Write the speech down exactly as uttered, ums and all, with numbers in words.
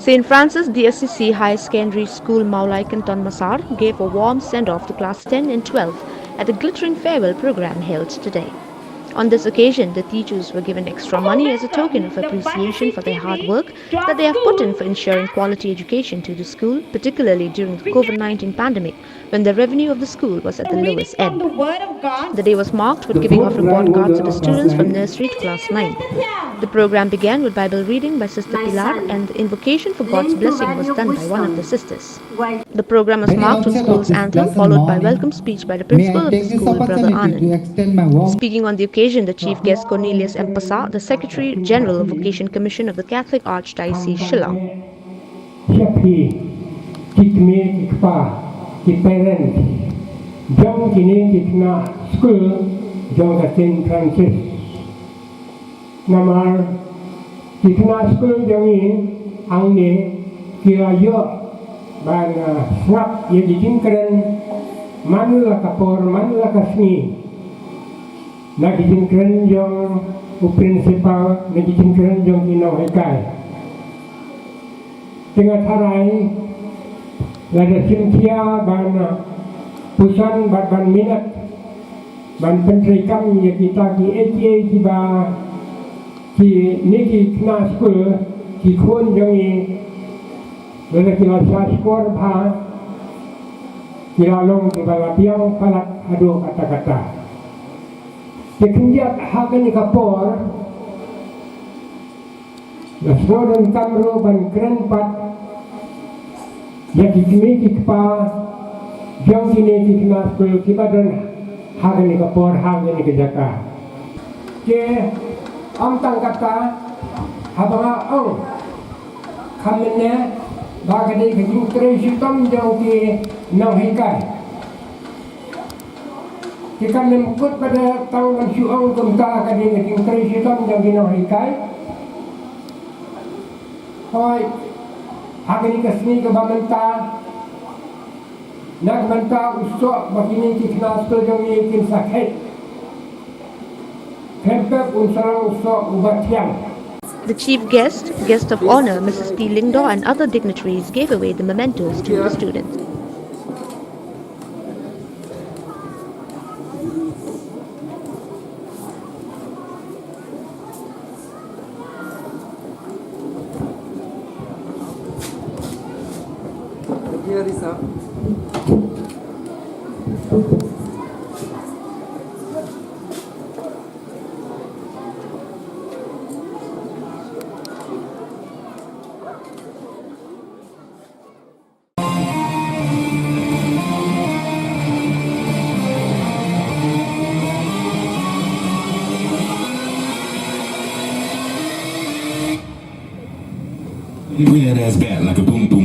Saint Francis D S C C Higher Secondary School Mawlai Kynton Massar gave a warm send-off to class ten and twelve at a glittering farewell program held today. On this occasion, the teachers were given extra money as a token of appreciation for their hard work that they have put in for ensuring quality education to the school, particularly during the COVID nineteen pandemic, when the revenue of the school was at the lowest ebb. The day was marked with giving of report cards to the students from nursery to class nine. The program began with Bible reading by Sister Pilar and the invocation for God's blessing was done by one of the sisters. The program was marked with school's anthem, followed by welcome speech by the principal of the school, Brother Anand. Speaking on the occasion, the chief guest Cornelius M Passah, the Secretary General of Vocation Commission of the Catholic Archdiocese Shillong. Ïa phi, ki kmie ki kpa, ki parent jong kine ki khynnah skul jong ka Saint Francis. Namar ki khynnah skul jong ngi hangne ki la ïoh ban, ah, sngap ïa ki jingkren man la ka por man la ka sngi. Na ki jingkren jong u principal, na ki jingkren jong ki nonghikai. Te nga tharai lada shim khia ban, ah, puson bad ban minot ban pyntreikam ïa kita kiei kiei kiba kine ki khynnah skul, ki khun jong ngi, lada ki la shah shkor bha, ki la long kiba la biang palat haduh katta katta. Te khyndiat ha kane ka por, la sngewdonkam ruh ban kren pat ïa ki kmie ki kpa jong kine ki khynnah skul kiba don ha kane ka por, ha kane ka jaka. Te ym tang katta, haba nga ong kham mynne ba ka dei ka jingtrei shitom jong ki nonghikai. Te kan ym kut ba da tang ban shu ong kumta, ka dei ka jingtrei shitom jong ki nonghikai. Hooid, ha kane ka sngi kaba mynta, na ka bynta u soh ba kine ki khynnah skul jong ngi kin sa khet, khlem pep un sa long u soh uba thiang. The chief guest, guest of honour, Missus T Lyngdoh and other dignitaries gave away the mementos to the students. Bring that ass back like a boom boom.